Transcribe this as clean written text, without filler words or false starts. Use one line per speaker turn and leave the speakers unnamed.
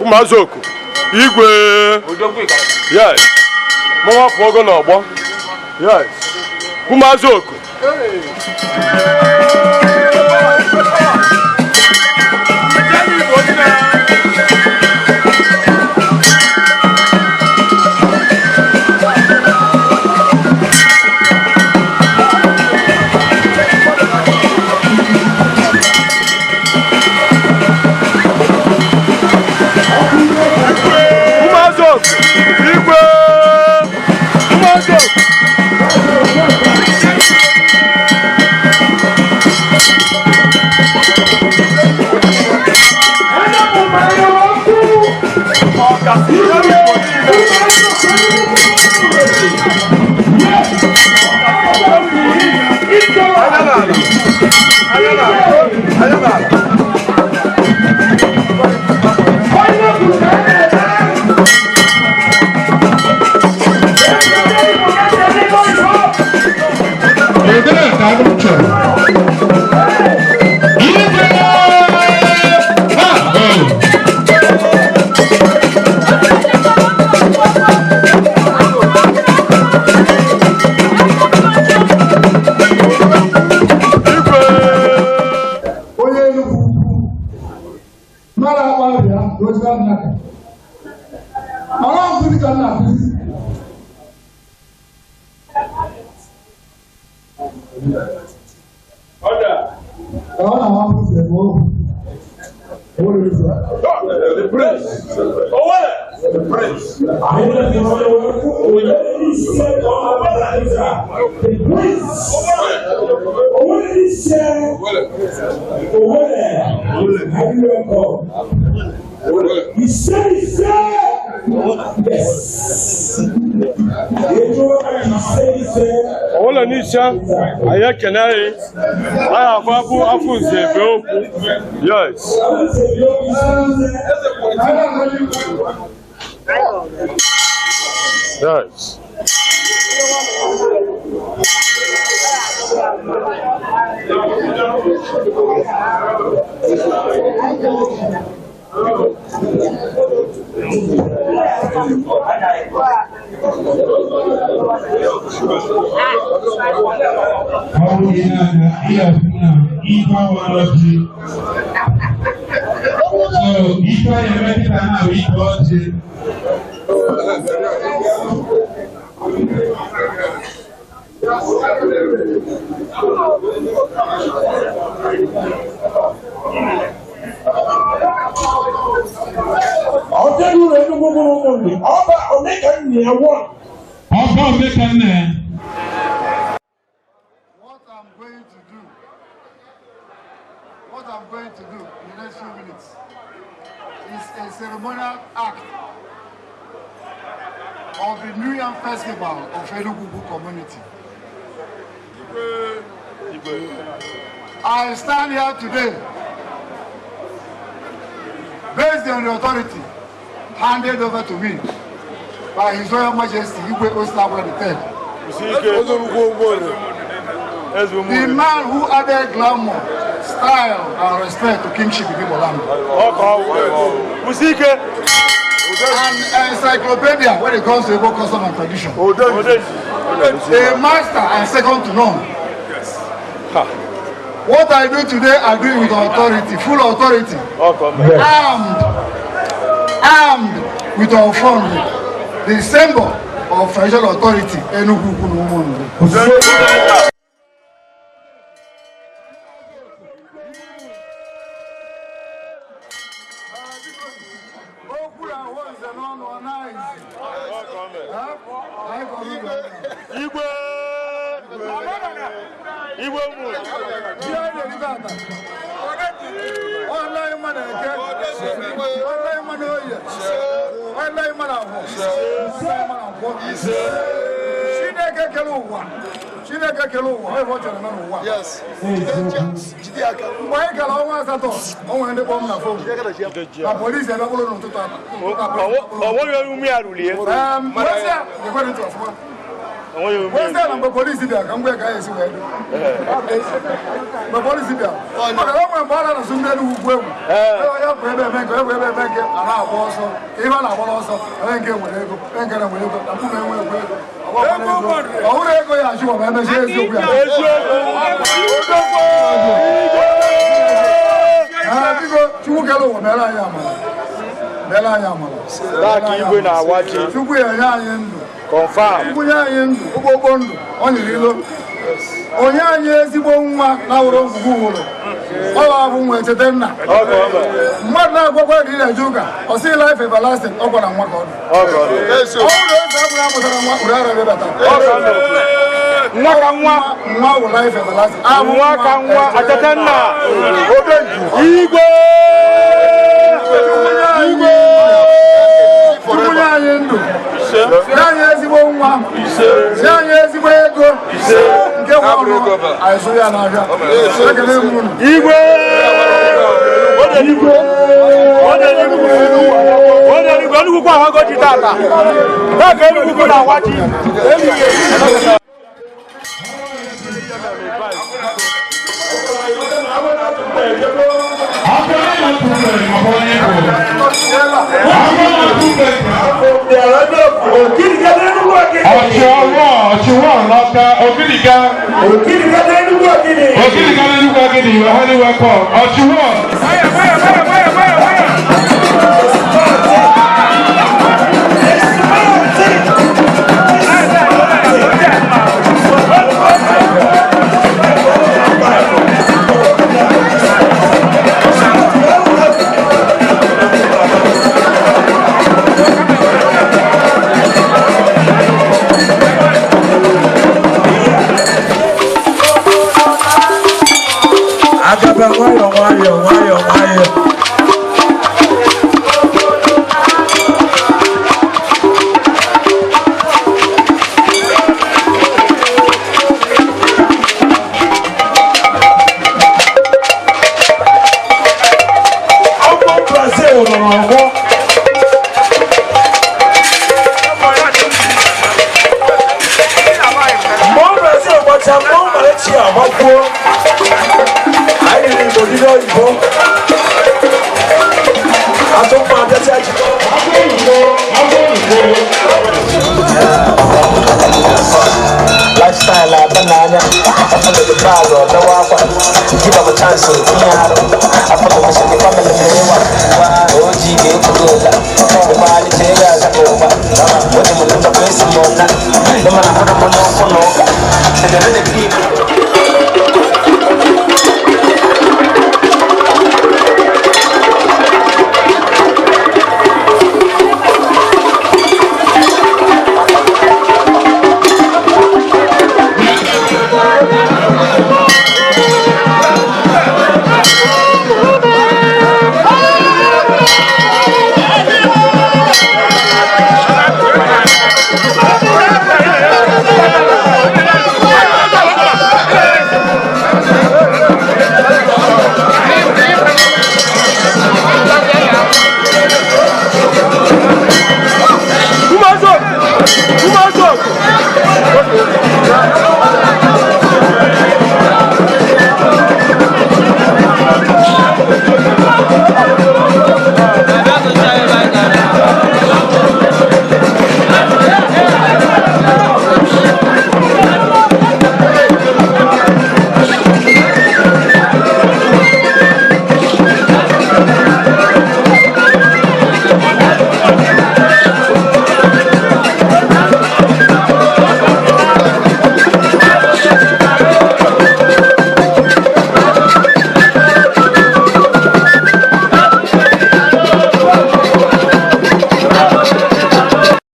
Ụmụazị oku igwe. Yes, mụnwa pụọgo n'ọgbọ. Yes, ụmụazị oku. Ụmụazị oku igwe, ụmụazị oku.
Ebere ka agụ chọrọ. Igwe! Ha! Oh!
Igwe.
Onye Enugwu Ukwu mmadụ akpabịa gozia nnaka mana nkụzi ka m na-akụzi. Ka ọ na-amapụ ebe okwu owere ife.
The prince. Owele. The prince.
The prince. Owele Owele. Are you welcome? Ise ise. Yes. Ejo ise ise.
Owele n'isi anyị ekene anyị. Anyị afọ afọ afọ nze ebe okwu. Yes.
Ise ise.
Yes.
Ọ bụrụ na ihe ọfụna ife awara ọjị. So ife a na-eme kịta na bụ ike ọjị.
Ọjọ́ rẹ̀ ní gbogbo ọmọ ọba Omeka nìyẹn wọ́n.
Ọba Omeka nna ya.
What I'm going to do, what I'm going to do in the next few minutes is a ceremonial act of the New Yam Festival of Enugu community. I stand here today based on the authority handed over to me by His Royal Majesty Igwe Oslabra III, the man who added glamour, style, and respect to kingship in Igbo land.
Kwụsị ike.
An encyclopedia when it comes to Igbo custom and tradition. A master and second to none. What I do today, I do it with authority, full authority. Armed, armed with our fund, the symbol of traditional authority, Enugu Ukwu na Ụmụnri. Okwu na ahụ nze n'ọnụ ọ naghị. Anyị kọrọ ụlọ.
Igwe. Igwe ụmụ.
Ihe anyị na-eri tata. Ọla ịma na eke, ọla ịma na oye, ọla ịma na afọ, ọla ịma na nkwọ. Chineke kere ụwa, Chineke kere ụwa, ọ ife ọ chọrọ eme n'ụwa. Mgbe anyị gara ọnwa 8, o nwere ndị kpọọ m na phone. Na polisi ebe kpụrụ n'ụtụtụ a.
Ọ nweghị onye ume ya rulie.
Wesịa, ekwere ntị ọfụma. Wee sị na mgbe polisi bịara ka mgbe ka ya esi wee dị. Mgbe polisi bịara, maka na o nwere mgbe a na-asụ ndị Enugwu Ukwu egwu. Onye bụ ebe eme nke, onye bụ ebe eme nke, a na-agba ọsọ. Ihe a na-agba n'ọsọ, onye nke nwere ego, onye nke na-nwere ego, na mụ na-enwe ego ego. Ọ hụrụ ego ya achụ ma emechie eziokwu ya. Ee, biko, Chukwu kere ụwa mere anyị amara. Mere anyị amara.
Taa ka igwe na-awa ji.
Chukwu ya enye anyị ndụ.
Confirm.
Chukwu nye anyị ndụ, ụgbọgbọ ndụ, ọ nyere ilo. Onye anyị ezigbo nwa na-awụrụ ngwugwu wụrụ. Ọ bụ nwa echete nna. Mmadụ na-agwakwa na ị na-eje ụka, ọ sị life everlasting, ọ gwara nwa ka ọ dị. Ọ bụrụ na eze abụrụ amụtara nwa, ụrụ ara bịabata.
Nwa ka nwa.
Nwa wụ life everlasting.
Nwa ka nwa achete nna. Igwe.
Igwe. Chukwu nye anyị ndụ. Nye anyị ezigbo nwa. Nye anyị ezigbo ego. Nke nwa ọnụ anyị zụ ya n'ahịa. Ekele m unu.
Igwe. Igwe. Enugwu Ukwu awago ji tata. Taa ka Enugwu Ukwu na-awa ji.
Ọ̀ṣùwọ̀n lọ́ka Ògìdìgá. Ògìdìgá n'Enugwu Agidi, you are highly welcome. Ọ̀ṣùwọ̀n.
Agaba nwayọ nwayọ nwayọ nwayọ.
Ọgbọ Brazil nọ n'ọgbọ. Mmọnwụ Brazil gbacha mmọnwụ Malaysia agbakwuo. Anyị riri Igbo dị n'oyibo. Atụ mma abịacha jikọ.
Lifestyle aba n'anya afọlọ the bag ọ dawa akwa. Give am a chance o tinye arụ afọlọ m sị family m ịwa oji ga-ekwuru ụla ịgbalịcha ego aza ka ụba onye m nchọkwa esi m ụna ịma na mmadụ m n'ụkwụ na ụka.